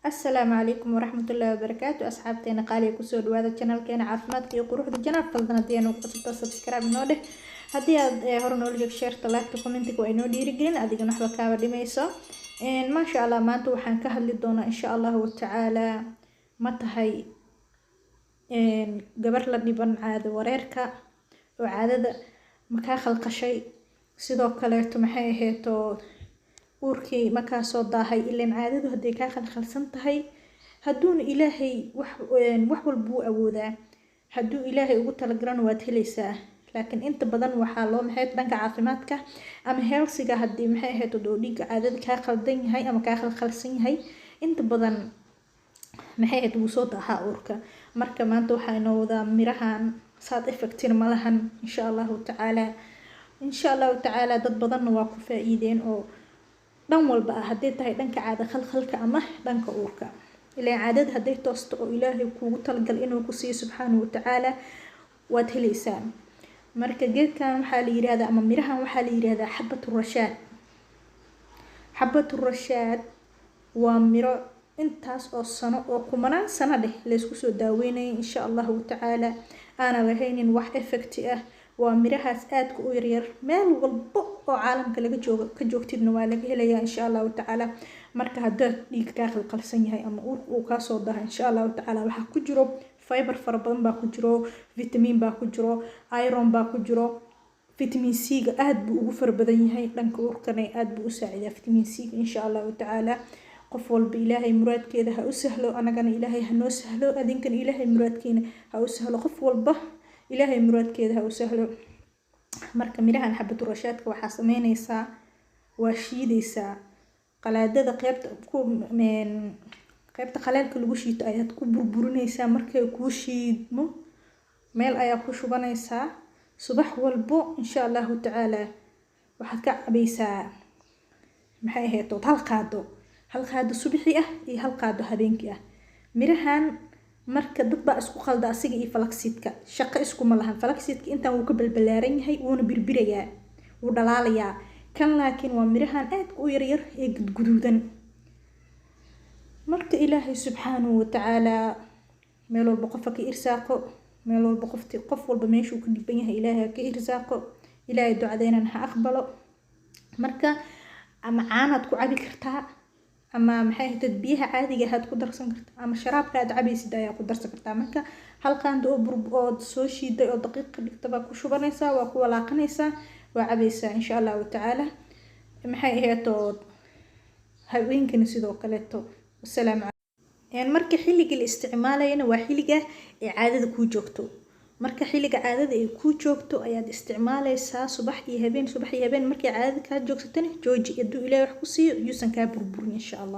Asalaamu calaykum waraxmatullaahi wabarakaatu. Asxaabteena qaaliga, kusoo dhawaada channelkeena caafimaadka iyo quruxda channel. Fadlan haddii aad nagu cusubto, subscribe inoo dheh. Haddii aad hore noola joog, shareta, liketa, commentiga waa inoo dhiirigelin, adigana waxba kaaba dhimayso. Maasha Allah, maanta waxaan ka hadli doonaa, insha Allahu tacaala, ma tahay gabar la dhiban caado wareerka oo caadada makaa khalqashay? Sidoo kaleeto, maxay aheeto, uurkii makaa soo daahay? Ileen caadadu hadday kaa khalkhalsan tahay, hadduuna Ilaahay wax walba wuu awoodaa, hadduu Ilaahay ugu talagalana waad helaysaa. Laakiin inta badan waxaa loo maxay dhanka caafimaadka ama healthiga, haddii maxay ahayd oo dhiigga caadada kaa khaldan yahay ama kaa khalkhalsan yahay, inta badan maxay ahayd wuu soo daahaa uurka. Marka maanta waxaa inoo wadaa mirahan, side effectina ma lahan, insha Allahu tacaala. Insha Allahu tacaala dad badanna waa ku faa-iideen oo dhan walba ah, hadday tahay dhanka caada khalkhalka ama dhanka uurka. Ilaan caadada hadday toosto oo Ilaahay kuugu talagal inuu ku siiyo subxaanahu watacaala, waad helaysaa. Marka geedkan waxaa la yiraahdaa ama mirahan waxaa la yiraahdaa xabatu rashaad. Xabatu rashaad waa miro intaas oo sano oo kumanaan sano dheh laysku soo daaweynayay, insha Allahu tacaala, aana lahaynin wax effect ah. Waa mirahaas aadka u yaryar, meel walbo oo caalamka laga joogo ka joogtidna waa laga helayaa, insha Allahu tacaala. Marka haddaad dhiig kaa qalqalsan yahay ama uurka uu kaasoo daha, insha Allahu tacaala, waxaa ku jiro fiber fara badan baa ku jiro, vitamin baa ku jiro, iron baa ku jiro, vitamin C-ga aada buu ugu fara badan yahay. Dhanka uurkana aada buu u saacidaa vitamin C-ga, insha Allahu tacaala. Qof walba Ilaahay muraadkeeda ha u sahlo, anagana Ilaahay ha noo sahlo, adinkana Ilaahay muraadkeena ha u sahlo, qof walba Ilaahay muraadkeeda ha u sahlo. Marka mirahan xabatu rashaadka waxaa sameyneysaa, waa shiideysaa qalaadada, qeybta ku qeybta qaleelka lagu shiito ayaad ku burburineysaa. Markay kuu shiidmo, meel ayaa ku shubaneysaa. Subax walbo, insha Allahu tacaala, waxaad ka cabaysaa, maxay ahayd, hal qaado, hal qaado subaxii ah iyo hal qaado habeenkii ah. Mirahan marka dad baa isku qalda asiga iyo flaxseedka, shaqo iskuma lahan. Flaxseedka intaan wuu ka balbalaaran yahay, wuuna birbirayaa, wuu dhalaalayaa kan, laakiin waa mirahan aadka u yaryar ee gudguduudan. Marka Ilaahay subxaanahu watacaalaa meel walba qofa ka irsaaqo, meel walba qofti, qof walba meeshuu ka dhiban yahay Ilaahay ha ka irsaaqo, Ilaahay ducadeenan ha aqbalo. Marka ama caanaad ku cabi kartaa, ama maxay ahayd, biyaha caadiga ahaad ku darsan kartaa, ama sharaabka aad cabaysid ayaa ku darsan kartaa. Marka hal qaando oo bur ood soo shiiday oo daqiiq ka dhigta baa ku shubanaysaa, waa ku walaaqanaysaa, waa cabaysaa, insha Allahu tacaala. Maxay ahayd oo habeenkani sidoo kaleeto. Wasalaamu. Marka xilliga la isticmaalayana waa xilliga ay caadada kuu joogto. Marka xilliga caadada ay kuu joogto ayaad isticmaaleysaa, subax iyo habeen, subax iyo habeen. Markay caadada kaa joogsatana jooji. Hadduu Ilaahay wax ku siiyo, yuusan kaa burburin, insha Allah.